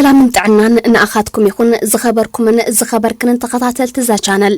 ሰላምን ጥዕናን ንኣኻትኩም ይኹን፣ ዝኸበርኩምን ዝኸበርክንን ተኸታተልቲ እዛ ቻነል።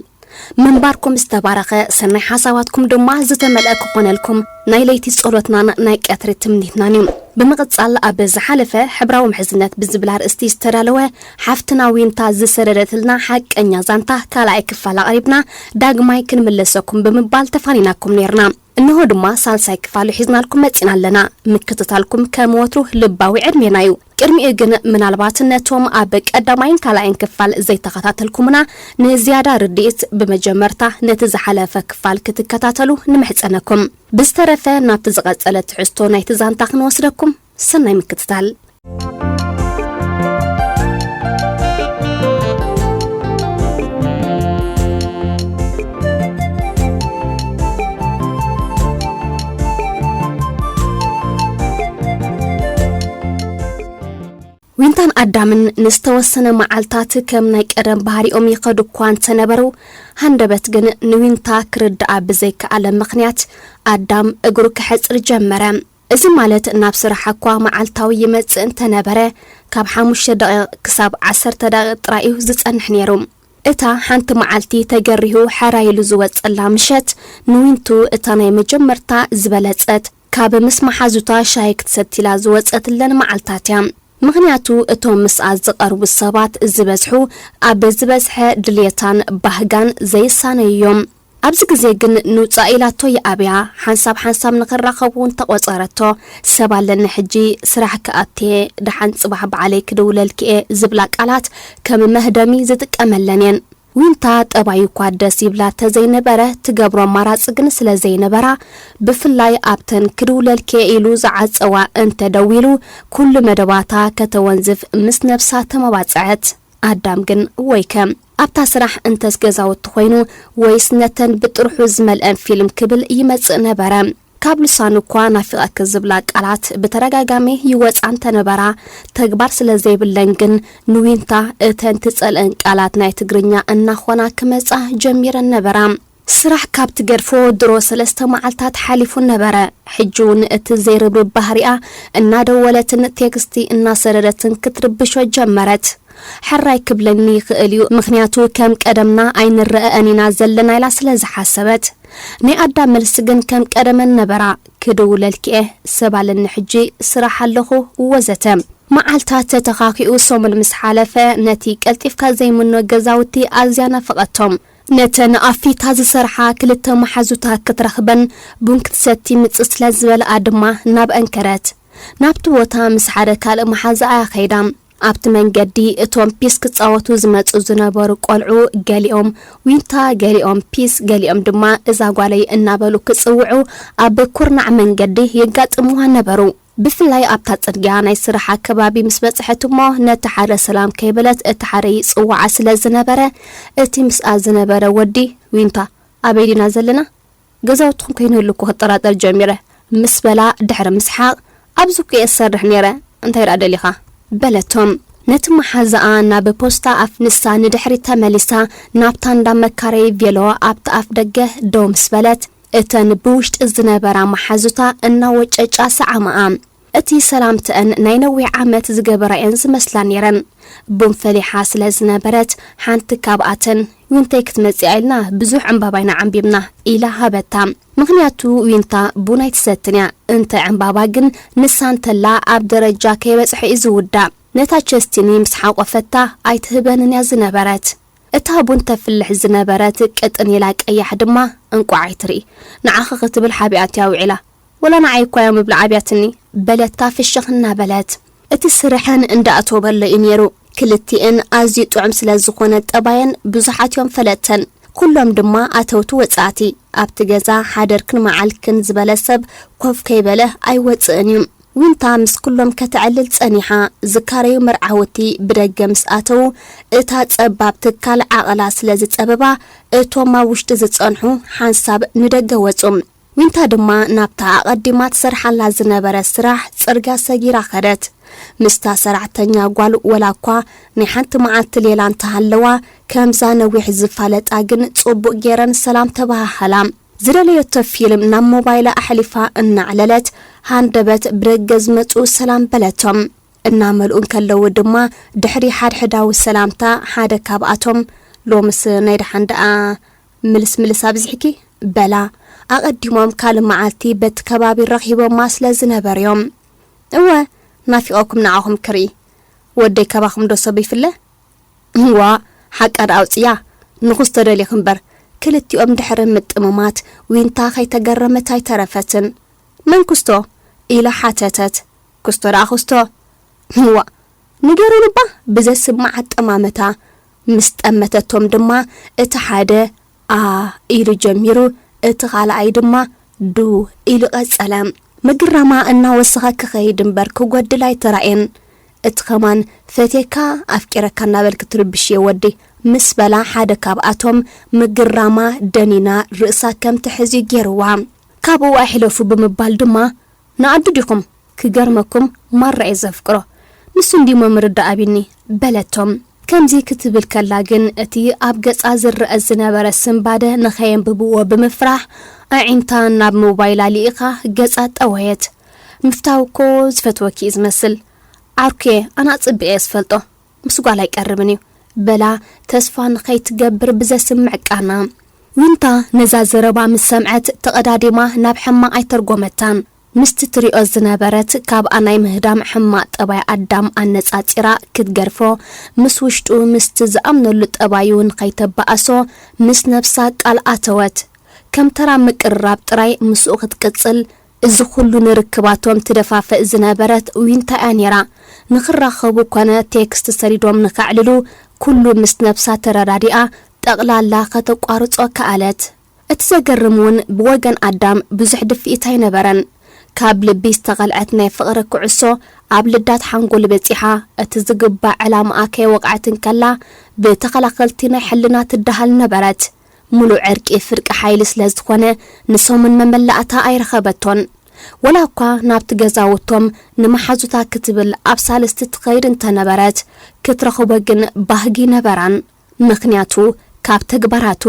ምንባርኩም ዝተባረኸ፣ ሰናይ ሓሳባትኩም ድማ ዝተመልአ ክኾነልኩም ናይ ለይቲ ጸሎትናን ናይ ቀትሪ ትምኒትናን እዩ። ብምቕጻል፣ ኣብ ዝሓለፈ ሕብራዊ ምሕዝነት ብዝብል ኣርእስቲ ዝተዳለወ ሓፍትና ዊንታ ዝሰደደትልና ሓቀኛ ዛንታ ካልኣይ ክፋል ኣቕሪብና ዳግማይ ክንምለሰኩም ብምባል ተፋኒናኩም ነይርና። እንሆ ድማ ሳልሳይ ክፋሉ ሒዝናልኩም መጺና ኣለና። ምክትታልኩም ከም ወትሩ ልባዊ ዕድሜና እዩ። ቅድሚኡ ግን ምናልባት ነቶም ኣብ ቀዳማይን ካልኣይን ክፋል ዘይተኸታተልኩምና ንዝያዳ ርድኢት ብመጀመርታ ነቲ ዝሓለፈ ክፋል ክትከታተሉ ንምሕጸነኩም። ብዝተረፈ ናብቲ ዝቐጸለ ትሕዝቶ ናይቲ ዛንታ ክንወስደኩም። ሰናይ ምክትታል። ዊንታን ኣዳምን ንዝተወሰነ መዓልታት ከም ናይ ቀደም ባህሪኦም ይኸዱ እኳ እንተነበሩ፣ ሃንደበት ግን ንዊንታ ክርድኣ ብዘይከኣለ ምኽንያት ኣዳም እግሩ ክሕጽር ጀመረ። እዚ ማለት ናብ ስራሕ እኳ መዓልታዊ ይመጽእ እንተነበረ፣ ካብ ሓሙሽተ ደቂቕ ክሳብ ዓሰርተ ደቂቕ ጥራይ እዩ ዝጸንሕ ነይሩ። እታ ሓንቲ መዓልቲ ተገሪሁ ሕራይ ኢሉ ዝወጸላ ምሸት ንዊንቱ እታ ናይ መጀመርታ ዝበለጸት፣ ካብ ምስ መሓዙታ ሻሂ ክትሰትላ ዝወጸትለን መዓልታት እያ። ምኽንያቱ እቶም ምስኣ ዝቐርቡ ሰባት ዝበዝሑ ኣብ ዝበዝሐ ድልየታን ባህጋን ዘይሳነዩ እዮም። ኣብዚ ግዜ ግን ንውጻእ ኢላቶ ይኣብያ፣ ሓንሳብ ሓንሳብ ንኽራኸቡ እንተቖጸረቶ፣ ሰብ ኣለኒ ሕጂ ስራሕ ክኣትየ፣ ደሓን ጽባሕ በዓለይ ክድውለልኪ እየ ዝብላ ቃላት ከም መህደሚ ዝጥቀመለን እየን። ዊንታ ጠባዩ እኳ ደስ ይብላ ተዘይነበረ፣ ትገብሮ ኣማራጺ ግን ስለ ዘይነበራ፣ ብፍላይ ኣብተን ክድውለልኪ እየ ኢሉ ዝዓጸዋ እንተ ደዊሉ፣ ኩሉ መደባታ ከተወንዝፍ ምስ ነብሳ ተመባጽዐት። ኣዳም ግን ወይከ ኣብታ ስራሕ እንተስ ገዛውቲ ኮይኑ ወይስ ነተን ብጥርሑ ዝመልአን ፊልም ክብል ይመጽእ ነበረ። ካብ ልሳኑ እኳ ናፊቐኪ ዝብላ ቃላት ብተደጋጋሚ ይወጻ እንተነበራ፣ ተግባር ስለ ዘይብለን ግን ንዊንታ እተን ትጸልአን ቃላት ናይ ትግርኛ እናኾና ክመጻ ጀሚረን ነበራ። ስራሕ ካብ ትገድፎ ድሮ ሰለስተ መዓልታት ሓሊፉ ነበረ። ሕጂ እውን እቲ ዘይርብርብ ባህሪኣ እናደወለትን ቴክስቲ እናሰደደትን ክትርብሾ ጀመረት። ሕራይ ክብለኒ ይኽእል እዩ፣ ምኽንያቱ ከም ቀደምና ኣይንረኣእን ኢና ዘለና ኢላ ስለ ዝሓሰበት። ናይ ኣዳም መልሲ ግን ከም ቀደመን ነበራ። ክድውለልኪ እየ፣ ሰብ ኣለኒ ሕጂ፣ ስራሕ ኣለኹ፣ ወዘተ። መዓልታት ተተኻኺኡ ሰሙን ምስ ሓለፈ፣ ነቲ ቀልጢፍካ ዘይምኖ ገዛውቲ ኣዝያ ናፈቐቶም። ነተን ኣብ ፊታ ዝሰርሓ ክልተ መሓዙታ ክትረኽበን ቡን ክትሰቲ ምጽእ ስለ ዝበልኣ ድማ ናብኣን ከደት። ናብቲ ቦታ ምስ ሓደ ካልእ መሓዛኣ እያ ከይዳ። ኣብቲ መንገዲ እቶም ፒስ ክጻወቱ ዝመጹ ዝነበሩ ቆልዑ ገሊኦም ዊንታ፣ ገሊኦም ፒስ፣ ገሊኦም ድማ እዛ ጓለይ እናበሉ ክጽውዑ ኣብ ኩርናዕ መንገዲ የጋጥምዋ ነበሩ። ብፍላይ ኣብታ ጽርግያ ናይ ስራሓ ከባቢ ምስ በጽሐት እሞ ነቲ ሓደ ሰላም ከይበለት እቲ ሓደ ይጽውዓ ስለ ዝነበረ፣ እቲ ምስኣ ዝነበረ ወዲ፣ ዊንታ፣ ኣበይ ዲና ዘለና? ገዛውትኹም ከይንህሉ እኮ ክጠራጠር ጀሚረ፣ ምስ በላ ድሕሪ ምስሓቕ፣ ኣብዚ እኮ እየ ዝሰርሕ ነይረ፣ እንታይ ደኣ ደሊኻ? በለቶም። ነቲ መሓዛኣ ናብ ፖስታ ኣፍ ንሳ ንድሕሪት ተመሊሳ ናብታ እንዳ መካረዪ ቬሎ ኣብቲ ኣፍ ደገ ደው ምስ በለት፣ እተን ብውሽጢ ዝነበራ መሓዙታ እናወጨጫ ሰዓማኣ። እቲ ሰላምተአን ናይ ነዊሕ ዓመት ዝገበራ እየን ዝመስላ ነይረን። ቡን ፈሊሓ ስለ ዝነበረት፣ ሓንቲ ካብኣተን፣ "ዊንተይ ክትመጽኣ ኢልና ብዙሕ ዕምባባ ኢና ዓምቢብና" ኢላ ሃበታ። ምኽንያቱ ዊንታ ቡን ኣይትሰትን እያ። እንተ ዕምባባ ግን ንሳ እንተላ ኣብ ደረጃ ከይበጽሐ እዩ ዝውዳእ። ነታ ቸስቲኒ ምስ ሓቆፈታ ኣይትህበንን እያ ዝነበረት። እታ ቡን ተፍልሕ ዝነበረት ቅጥን ኢላ ቀያሕ ድማ እንቋዕ ኣይትርኢ። ንዓኺ ክትብል ሓቢኣትያ ውዒላ። "ወላ ንዓይ እኳ እያ ምብላዕ ኣብያትኒ" በለታ ፍሽኽ እናበለት። እቲ ስርሐን እንዳኣተወበሎ እዩ ነይሩ። ክልቲኤን ኣዝዩ ጥዑም ስለ ዝኾነ ጠባየን ብዙሓት እዮም ፈለጥተን። ኩሎም ድማ ኣተውቲ ወጻእቲ። ኣብቲ ገዛ ሓደርክን መዓልክን ዝበለ ሰብ ኮፍ ከይበለ ኣይወጽእን እዩ። ዊንታ ምስ ኩሎም ከተዕልል ጸኒሓ። ዝካረዩ መርዓውቲ ብደገ ምስ ኣተዉ፣ እታ ጸባብ ትካል ዓቐላ ስለ ዝጸበባ፣ እቶም ኣብ ውሽጢ ዝጸንሑ ሓንሳብ ንደገ ወጹ። ዊንታ ድማ ናብታ ኣቐዲማ ትሰርሓላ ዝነበረት ስራሕ ጽርግያ ሰጊራ ከደት። ምስታ ሰራሕተኛ ጓል ወላ እኳ ናይ ሓንቲ መዓልቲ ሌላ እንተሃለዋ፣ ከምዛ ነዊሕ ዝፋለጣ ግን ጽቡቕ ገይረን ሰላም ተበሃሃላ። ዝደለየቶ ፊልም ናብ ሞባይላ ኣሕሊፋ እናዕለለት፣ ሃንደበት ብደገ ዝመጹ ሰላም በለቶም። እናመልኡ እንከለዉ ድማ፣ ድሕሪ ሓድሕዳዊ ሰላምታ ሓደ ካብኣቶም፣ "ሎምስ ናይ ደሓን ደኣ ምልስ ምልስ ኣብዚሕኪ?" በላ። ኣቐዲሞም ካልእ መዓልቲ በቲ ከባቢ ረኺቦማ ስለ ዝነበሩ'ዮም። "እወ፣ ናፊቐኩም ንዓኹም ክርኢ። ወደይ ካባኹም ዶ ሰብ ይፍለ?" "እዋ፣ ሓቃ ደኣ ኣውጽያ፣ ንኹስቶ ደሊኺ እምበር።" ክልቲኦም ድሕሪ ምጥምማት፣ ዊንታ ከይተገረመት ኣይተረፈትን። "መን ኩስቶ?" ኢላ ሓተተት። "ኩስቶ ደኣ ኩስቶ። እዋ፣ ንገሩኒ እባ!" ብዘስምዕ ኣጠማምታ ምስ ጠመተቶም ድማ፣ እቲ ሓደ "ኣ" ኢሉ ጀሚሩ፣ እቲ ካልኣይ ድማ "ዱ" ኢሉ ቀጸለ። ምግራማ እናወሰኸ ክኸይድ እምበር ክጎድል ኣይተራእየን። እቲ ከማን "ፈትየካ፣ ኣፍቂረካ" እናበልኪ ትርብሽዮ ወዲ፣ ምስ በላ፣ ሓደ ካብኣቶም ምግራማ ደኒና ርእሳ ከም ትሕዝ እዩ ገይርዋ። ካብኡ ኣይሕለፉ ብምባል ድማ፣ "ንኣዱ ዲኹም? ክገርመኩም፣ ማራ እየ ዘፍቅሮ። ንሱ እንድዩሞ ምርዳእ ኣቢኒ" በለቶም። ከምዚ ክትብል ከላ ግን፣ እቲ ኣብ ገጻ ዝረአ ዝነበረ ስንባደ ንኸየንብብዎ ብምፍራሕ፣ ኣዒንታ ናብ ሞባይላ ልኢኻ ገጻ ጠወየት። "ምፍታው እኮ ዝፈትወኪ እዩ ዝመስል። ዓርኩየ፣ ኣነ ኣጽቢቐ እየ ዝፈልጦ። ምስ ጓል ኣይቀርብን እዩ" በላ፣ ተስፋ ንኸይትገብር ብዘስምዕ ቃና። ዊንታ ነዛ ዘረባ ምስ ሰምዐት፣ ተቐዳዲማ ናብ ሕማቕ ኣይተርጎመታን። ምስቲ ትሪኦ ዝነበረት፣ ካብኣ ናይ ምህዳም ሕማቕ ጠባይ ኣዳም ኣነጻጺራ ክትገርፎ፣ ምስ ውሽጡ ምስቲ ዝኣምነሉ ጠባዩ ንኸይተባእሶ ምስ ነብሳ ቃል ኣተወት። ከም ተራ ምቅርራብ ጥራይ ምስኡ ክትቅጽል፣ እዚ ኩሉ ንርክባቶም ትደፋፍእ ዝነበረት ዊንታ እያ ኔራ። ንኽራኸቡ ኮነ ቴክስት ሰዲዶም ንኸዕልሉ፣ ኩሉ ምስ ነብሳ ተረዳዲኣ፣ ጠቕላላ ከተቋርጾ ከኣለት። እቲ ዘገርም እውን፣ ብወገን ኣዳም ብዙሕ ድፍኢት ኣይነበረን። ካብ ልቢ ዝተቐልዐት ናይ ፍቕሪ ኩዕሶ ኣብ ልዳት ሓንጎል በጺሓ፣ እቲ ዝግባእ ዕላማኣ ከይወቕዐት እንከላ፣ ብተኸላኸልቲ ናይ ሕልና ትደሃል ነበረት። ምሉእ ዕርቂ ፍርቂ ሓይሊ ስለ ዝኾነ፣ ንሶምን መመላእታ ኣይረኸበቶን። ወላ እኳ ናብቲ ገዛውቶም ንመሓዙታ ክትብል ኣብ ሳልስቲ ትኸይድ እንተነበረት፣ ክትረኽቦ ግን ባህጊ ነበራን። ምኽንያቱ፣ ካብ ተግባራቱ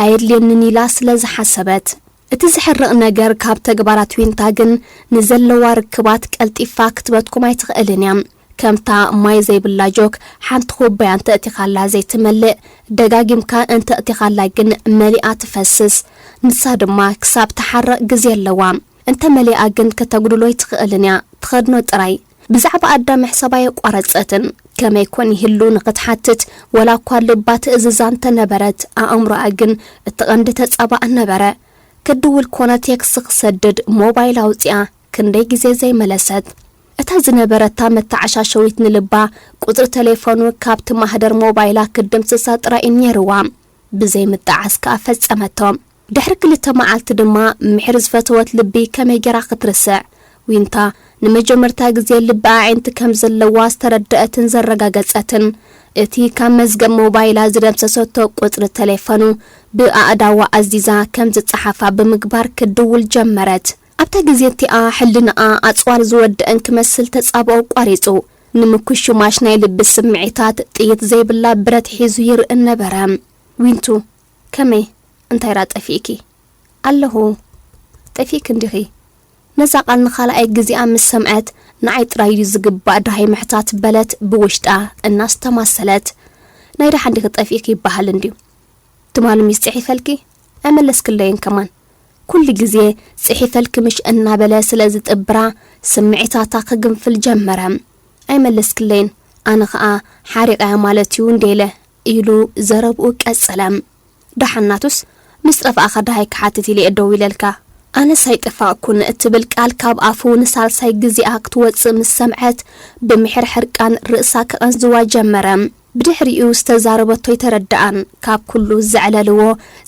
ኣየድልየንን ኢላ ስለ ዝሓሰበት። እቲ ዘሕርቕ ነገር፣ ካብ ተግባራት ዊንታ ግን ንዘለዋ ርክባት ቀልጢፋ ክትበትኩም ኣይትኽእልን እያ። ከምታ ማይ ዘይብላ ጆክ፣ ሓንቲ ኩባያ እንተእቲኻላ ዘይትመልእ፣ ደጋጊምካ እንተእቲኻላ ግን መሊኣ ትፈስስ። ንሳ ድማ ክሳብ ትሓርቕ ግዜ ኣለዋ። እንተ መሊኣ ግን ከተጉድሎ ኣይትኽእልን እያ፣ ትኸድኖ ጥራይ። ብዛዕባ ኣዳም ምሕሳብ ኣየቋረጸትን። ከመይ ኮን ይህሉ ንኽትሓትት፣ ወላ እኳ ልባ ትእዝዛ እንተነበረት፣ ኣእምሮኣ ግን እቲ ቀንዲ ተጻባእ ነበረ። ክድውል ኮነ ቴክስት ክሰድድ ሞባይል ኣውጺኣ ክንደይ ግዜ ዘይመለሰት። እታ ዝነበረታ መተዓሻሸዊት ንልባ፣ ቁጽሪ ተሌፎኑ ካብቲ ማህደር ሞባይላ ክድምስሳ ጥራይ እዩ ነይርዋ። ብዘይ ምጠዓስ ከኣ ፈጸመቶ። ድሕሪ ክልተ መዓልቲ ድማ ምሒር ዝፈተወት ልቢ ከመይ ጌራ ክትርስዕ? ዊንታ ንመጀመርታ ግዜ ልቢ ኣዒንቲ ከም ዘለዋ ዝተረደአትን ዘረጋገጸትን፣ እቲ ካብ መዝገብ ሞባይላ ዝደምሰሰቶ ቁጽሪ ተሌፎኑ ብኣእዳዋ ኣዚዛ ከም ዝጸሓፋ ብምግባር ክድውል ጀመረት። ኣብታ ግዜ እቲኣ ሕልናኣ ኣጽዋር ዝወደአን ክመስል ተጻብኦ ኣቋሪጹ፣ ንምኩሽማሽ ናይ ልቢ ስምዒታት ጥይት ዘይብላ ብረት ሒዙ ይርእን ነበረ። ዊንቱ፣ ከመይ? እንታይ ደኣ ጠፊእኪ? ኣለኹ። ጠፊእኪ እንዲኺ? ነዛ ቃል ንኻልኣይ ግዜኣ ምስ ሰምዐት፣ ንዓይ ጥራይ እዩ ዝግባእ ደሃይ ምሕታት በለት ብውሽጣ እናስተማሰለት። ናይ ደሓን ዲኺ ጠፊእኪ ይበሃል እንድዩ። ትማሊ ምሽ ጽሒፈልኪ ኣይመለስክለይን ከማን። ኩሉ ግዜ ጽሒፈልኪ ምሽ እናበለ ስለ ዝጥብራ ስምዒታታ ክግንፍል ጀመረ። ኣይመለስክለይን፣ ኣነ ኸኣ ሓሪቐያ ማለት እዩ እንዴ ኢለ ኢሉ ዘረብኡ ቀጸለ። ደሓን ናቱስ፣ ምስ ጠፋእኻ ደሃይ ክሓትት ኢለ እየ ደው ኢለልካ። ኣነስ ኣይጠፋእኩን እትብል ቃል ካብ ኣፉ ንሳልሳይ ግዜኣ ክትወጽእ ምስ ሰምዐት፣ ብምሒር ሕርቃን ርእሳ ክቐንዝዋ ጀመረ። ብድሕሪኡ ዝተዛረበቶ ኣይተረድኣን። ካብ ኩሉ ዘዕለልዎ፣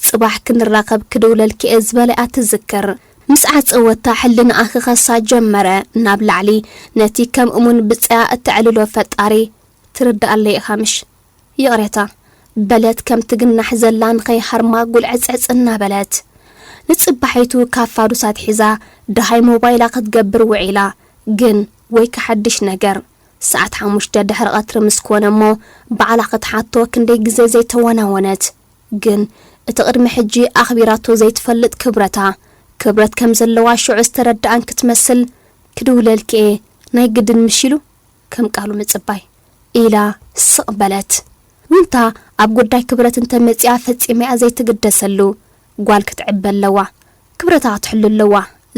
ጽባሕ ክንራኸብ ክድውለልኪ እየ ዝበለኣ ትዝክር። ምስ ዓጸወታ ሕልናኣ ክኸሳ ጀመረ። ናብ ላዕሊ ነቲ ከም እሙን ብጻያ እተዕልሎ ፈጣሪ፣ "ትርድኣለይ ኢኻ ምሽ? ይቕሬታ" በለት፣ ከም ትግናሕ ዘላ ንኸይሃርማ ጉልዕጽዕጽ እናበለት። ንጽባሒቱ ካብ ፋዱሳት ሒዛ ደሃይ ሞባይላ ክትገብር ውዒላ። ግን ወይ ከሓድሽ ነገር፣ ሰዓት ሓሙሽተ ድሕሪ ቀትሪ ምስ ኮነ እሞ፣ ባዕላ ክትሓቶ ክንደይ ግዜ ዘይተወናወነት። ግን እቲ ቅድሚ ሕጂ ኣኽቢራቶ ዘይትፈልጥ ክብረታ፣ ክብረት ከም ዘለዋ ሽዑ ዝተረድኣን ክትመስል፣ "ክድውለልኪ እየ፣ ናይ ግድን ምሽ?" ኢሉ ከም ቃሉ ምጽባይ ኢላ ስቕ በለት። ዊንታ ኣብ ጉዳይ ክብረት እንተመጺኣ ፈጺማ እያ ዘይትግደሰሉ። ጓል ክትዕበ ኣለዋ። ክብረታ ክትሕሉ ኣለዋ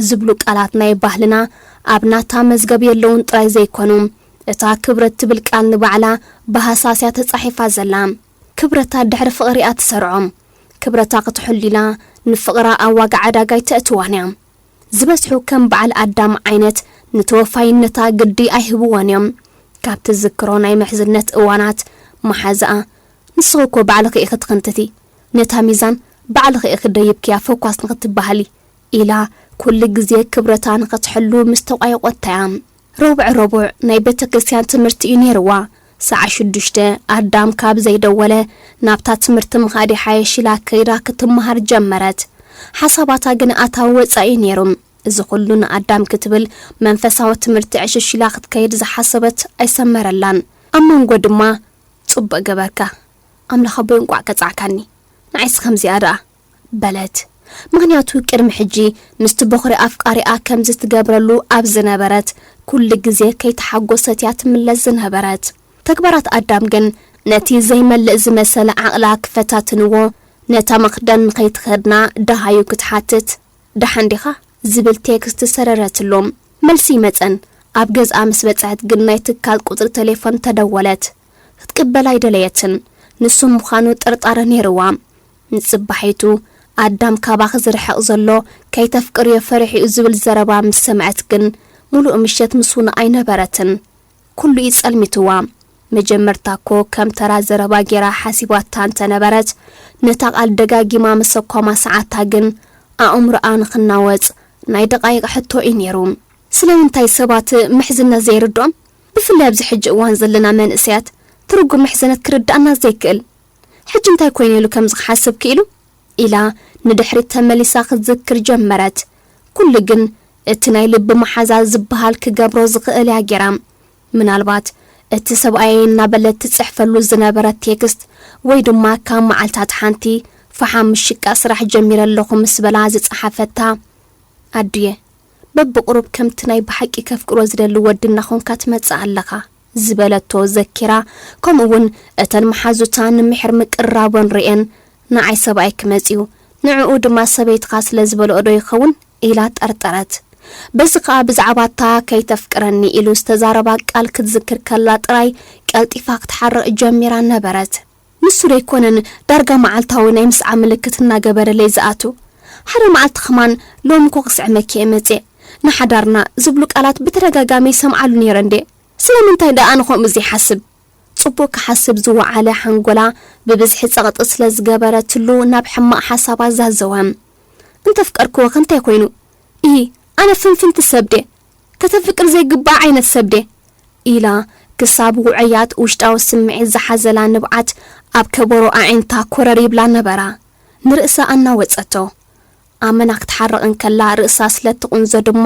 ዝብሉ ቃላት ናይ ባህልና ኣብ ናታ መዝገብ የለውን ጥራይ ዘይኮኑ፣ እታ ክብረት ትብል ቃል ንባዕላ ብሃሳስ እያ ተጻሒፋ ዘላ። ክብረታ ድሕሪ ፍቕሪ እያ ትሰርዖ። ክብረታ ክትሕሉ ኢላ ንፍቕራ ኣብ ዋጋ ዕዳጋ ኣይተእትዋን እያ። ዝበዝሑ ከም በዓል ኣዳም ዓይነት ንተወፋይነታ ግዲ ኣይህብዎን እዮም። ካብ ትዝክሮ ናይ ምሕዝነት እዋናት መሓዛኣ፣ "ንስኺ እኮ ባዕልኺ ኢኺ ትኽንትቲ፣ ነታ ሚዛን ባዕልኺ ኢኺ ደይብክያ ፈኳስ ንኽትበሃሊ" ኢላ ኩሉ ግዜ ክብረታ ንኽትሕሉ ምስ ተቋየቖታ እያ። ረቡዕ ረቡዕ ናይ ቤተ ክርስቲያን ትምህርቲ እዩ ነይርዋ። ሰዓ ሽዱሽተ ኣዳም ካብ ዘይደወለ ናብታ ትምህርቲ ምኻድ ይሓየሽ ኢላ ከይዳ ክትመሃር ጀመረት። ሓሳባታ ግን ኣታዊ ወጻኢ እዩ ነይሩ። እዚ ኩሉ ንኣዳም ክትብል መንፈሳዊ ትምህርቲ ዕሽሽ ኢላ ክትከይድ ዝሓሰበት ኣይሰመረላን። ኣብ መንጎ ድማ፣ "ጽቡቕ ገበርካ፣ ኣምላኽ ኣቦይ እንቋዕ ቀጻዕካኒ፣ ንዓይስ ከምዚኣ ደኣ" በለት። ምኽንያቱ ቅድሚ ሕጂ ምስቲ በኹሪ ኣፍቃሪኣ ከምዚ ትገብረሉ ኣብ ዝነበረት ኩሉ ግዜ ከይተሓጎሰት እያ ትምለስ ዝነበረት። ተግባራት ኣዳም ግን ነቲ ዘይመልእ ዝመሰለ ዓቕላ ክፈታትንዎ፣ ነታ መኽደን ንኸይትኸድና ደሃዩ ክትሓትት፣ "ደሓን ዲኻ?" ዝብል ቴክስት ሰረረትሉ። መልሲ ይመጸን። ኣብ ገዝኣ ምስ በጽሐት ግን ናይ ትካል ቁጽሪ ቴሌፎን ተደወለት። ክትቅበል ኣይደለየትን። ንሱ ምዃኑ ጥርጣረ ነይርዋ። ንጽባሒቱ ኣዳም ካባኺ ዝርሕቕ ዘሎ ከይተፍቅርዮ ፈሪሑ'ዩ ዝብል ዘረባ ምስ ሰምዐት ግን፣ ምሉእ ምሸት ምስኡ ኣይነበረትን። ኩሉ እዩ ጸልሚትዋ። መጀመርታ እኮ ከም ተራ ዘረባ ጌራ ሓሲባታ እንተነበረት፣ ነታ ቃል ደጋጊማ ምስ ኣኳማስዓታ ግን፣ ኣእምሮኣ ንኽናወጽ ናይ ደቓይቕ ሕቶ እዩ ነይሩ። ስለምንታይ ሰባት ምሕዝነት ዘይርድኦም? ብፍላይ ኣብዚ ሕጂ እዋን ዘለና መንእሰያት፣ ትርጉም ምሕዝነት ክርድኣና ዘይክእል። "ሕጂ እንታይ ኮይነ ኢሉ ከምዚ ክሓስብ ክኢሉ?" ኢላ ንድሕሪት ተመሊሳ ክትዝክር ጀመረት። ኩሉ ግን እቲ ናይ ልቢ መሓዛ ዝበሃል ክገብሮ ዝኽእል እያ ጌራ። ምናልባት እቲ ሰብኣየይ እናበለት ትጽሕፈሉ ዝነበረት ቴክስት፣ ወይ ድማ ካብ መዓልታት ሓንቲ ፈሓም ምሽቃ ስራሕ ጀሚረ ኣለኹ ምስ በላ ዝጸሓፈታ፣ "ኣዱየ፣ በብቁሩብ ከምቲ ናይ ብሓቂ ከፍቅሮ ዝደሊ ወዲ እናኾንካ ትመጽእ ኣለኻ" ዝበለቶ ዘኪራ፣ ከምኡ እውን እተን መሓዙታ ንምሒር ምቅርራቦን ርእየን፣ "ንዓይ ሰብኣይ ክመጽዩ፣ ንዕኡ ድማ ሰበይትኻ ስለ ዝበልኦ ዶ ይኸውን?" ኢላ ጠርጠረት። በዚ ከኣ ብዛዕባ እታ "ከይተፍቅረኒ" ኢሉ ዝተዛረባ ቃል ክትዝክር ከላ ጥራይ ቀልጢፋ ክትሓርቕ ጀሚራ ነበረት። "ንሱ ዶ ኣይኮነን ዳርጋ መዓልታዊ ናይ ምስዓ ምልክት እናገበረለይ ዝኣቱ? ሓደ መዓልቲ ከማን፣ 'ሎሚ እኮ ክስዕመኪ እየ መጽየ፣ ንሓዳርና' ዝብሉ ቃላት ብተደጋጋሚ ይሰምዓሉ ነይረ እንዴ? ስለምንታይ ደኣ ኣነ ከምኡ ዘይሓስብ?" ጽቡቕ ክሓስብ ዝወዓለ ሓንጎላ ብብዝሒ ጸቕጢ ስለ ዝገበረትሉ ናብ ሕማቕ ሓሳባት ዛዘወ። "እንተፍቀርክዎ ከ እንታይ ኮይኑ? ኢሂ፣ ኣነ ፍንፍንቲ ሰብ ድየ? ከተፍቅር ዘይግብኣ ዓይነት ሰብ ድየ?" ኢላ ክሳብ ውዑያት ውሽጣዊ ስምዒት ዝሓዘላ ንብዓት ኣብ ከበሮ ኣዒንታ ኮረር ይብላ ነበራ። ንርእሳ ኣናወጸቶ። ኣመና ክትሓርቕ እንከላ ርእሳ ስለ ትቑንዞ ድማ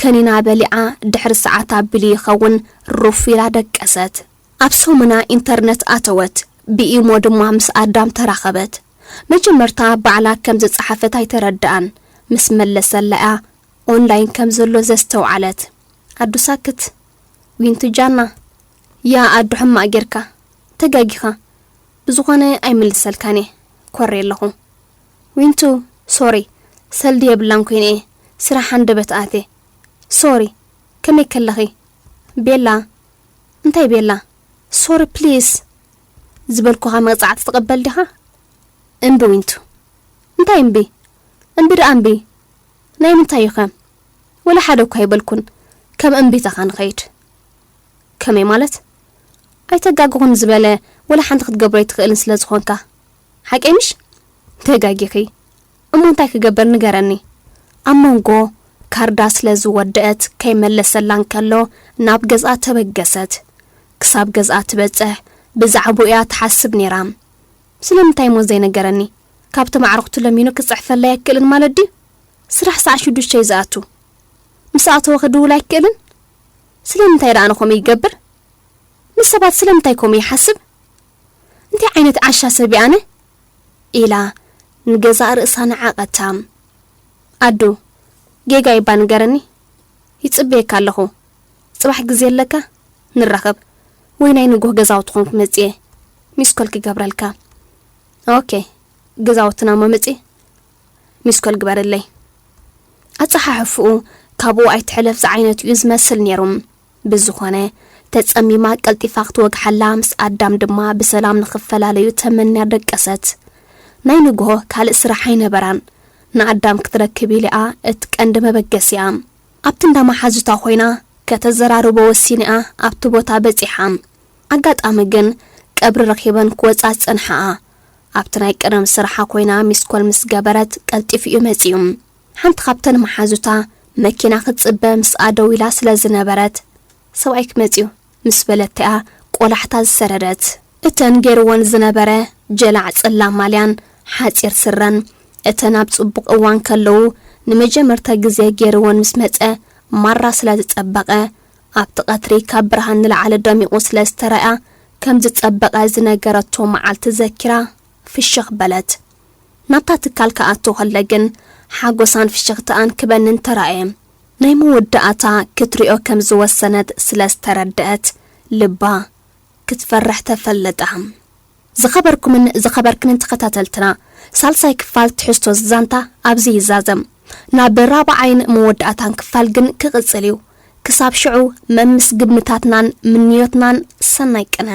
ከኒና በሊዓ ድሕሪ ሰዓት ኣቢሉ ይኸውን ሩፍ ኢላ ደቀሰት። ኣብ ሰሙና ኢንተርነት ኣተወት። ብኢሞ ድማ ምስ ኣዳም ተራኸበት። መጀመርታ ባዕላ ከም ዝጸሓፈት ኣይተረድኣን። ምስ መለሰላ እያ ኦንላይን ከም ዘሎ ዘስተውዓለት። ኣዱ ሳክት። ዊንቱ ጃና። ያ ኣዱ ሕማቕ ጌርካ። ተጋጊኻ። ብዝኾነ ኣይምልሰልካን እየ። ኮሬ ኣለኹ። ዊንቱ፣ ሶሪ። ሰልዲ የብላን ኮይነ እየ። ስራሕ ሃንደበት ኣትየ። ሶሪ። ከመይ ከለኺ? ቤላ። እንታይ ቤላ? ሶሪ ፕሊስ። ዝበልኩኻ መቕጻዕቲ ትቕበል ዲኻ? እምቢ ዊንቱ። እንታይ እምቢ? እምቢ ደኣ እምቢ። ናይ ምንታይ እዩ ኸ? ወላ ሓደ እኳ ኣይበልኩን። ከም እምቢታኻ ንኸይድ። ከመይ ማለት? ኣይተጋግኹን ዝበለ ወላ ሓንቲ ክትገብሮ ኣይትኽእልን ስለ ዝኾንካ። ሓቀይ ምሽ? ተጋጊኺ። እሞ እንታይ ክገብር ንገረኒ? ኣብ መንጎ ካርዳ ስለ ዝወደአት ከይመለሰላ እንከሎ ናብ ገዝኣ ተበገሰት። ክሳብ ገዝኣ ትበጽሕ ብዛዕባኡ እያ ትሓስብ ነይራ። ስለምንታይ እሞ ዘይነገረኒ? ካብቶም ኣዕሩኽቱ ለሚኑ ክጽሕፈለይ ኣይክእልን ማለት ድዩ? ስራሕ ሰዓት ሽዱሽተ እዩ ዝኣቱ። ምስ ኣተወ ክድውል ኣይክእልን? ስለምንታይ ደኣ ኣነ ከምኡ ይገብር? ምስ ሰባት ስለምንታይ ከምኡ ይሓስብ? እንታይ ዓይነት ዓሻ ሰብ እየ ኣነ? ኢላ ንገዛእ ርእሳ ነዓቐታ። ኣዱ፣ ጌጋ እባ ንገረኒ። ይጽበየካ ኣለኹ። ጽባሕ ግዜ ኣለካ? ንራኸብ። ወይ ናይ ንጎህ ገዛውትኹም ክመጽእ እየ። ሚስኮል ክገብረልካ። ኦኬ፣ ገዛውትና እሞ መጺእ። ሚስኮል ግበረለይ። ኣጸሓሕፍኡ ካብኡ ኣይትሕለፍ ዝዓይነቱ እዩ ዝመስል ነይሩ። ብዝኾነ፣ ተጸሚማ ቀልጢፋ ክትወግሓላ፣ ምስ ኣዳም ድማ ብሰላም ንኽፈላለዩ ተመንያ ደቀሰት። ናይ ንግሆ ካልእ ስራሕ ኣይነበራን። ንኣዳም ክትረክብ ኢሊኣ እቲ ቀንዲ መበገሲኣ። ኣብቲ እንዳ መሓዙታ ኮይና ከተዘራርቦ ወሲኒኣ ኣብቲ ቦታ በጺሓ። ኣጋጣሚ ግን ቀብሪ ረኺበን ክወጻ ዝጸንሓኣ። ኣብቲ ናይ ቀደም ስራሓ ኮይና ሚስኮል ምስ ገበረት ቀልጢፉ እዩ መጺኡ። ሓንቲ ካብተን መሓዙታ መኪና ክትጽበ ምስኣ ደው ኢላ ስለ ዝነበረት፣ "ሰብኣይክ መጺኡ" ምስ በለት እያ ቆላሕታ ዝሰደደት። እተን ገይርወን ዝነበረ ጀላዕ ጸላም ማልያን ሓጺር ስረን፣ እተን ኣብ ጽቡቕ እዋን ከለዉ ንመጀመርታ ግዜ ገይርወን ምስ መጸ ማራ ስለ ዝጸበቐ፣ ኣብቲ ቀትሪ ካብ ብርሃን ንላዕሊ ደሚቑ ስለ ዝተራእያ፣ ከም ዝጸበቐ ዝነገረቶ መዓልቲ ዘኪራ ፍሽኽ በለት። ናብታ ትካል ክኣቱ ከሎ ግን ሓጎሳን ፍሽኽታኣን ክበንን ተራእየ። ናይ መወዳእታ ክትሪኦ ከም ዝወሰነት ስለ ዝተረድአት ልባ ክትፈርሕ ተፈለጣ። ዝኸበርኩምን ዝኸበርክንን ተኸታተልትና፣ ሳልሳይ ክፋል ትሕዝቶ ዛንታ ኣብዚ ይዛዘም። ናብ ራብዓይን መወዳእታን ክፋል ግን ክቕጽል እዩ። ክሳብ ሽዑ መምስ ግምታትናን ምንዮትናን ሰናይ ቅነ።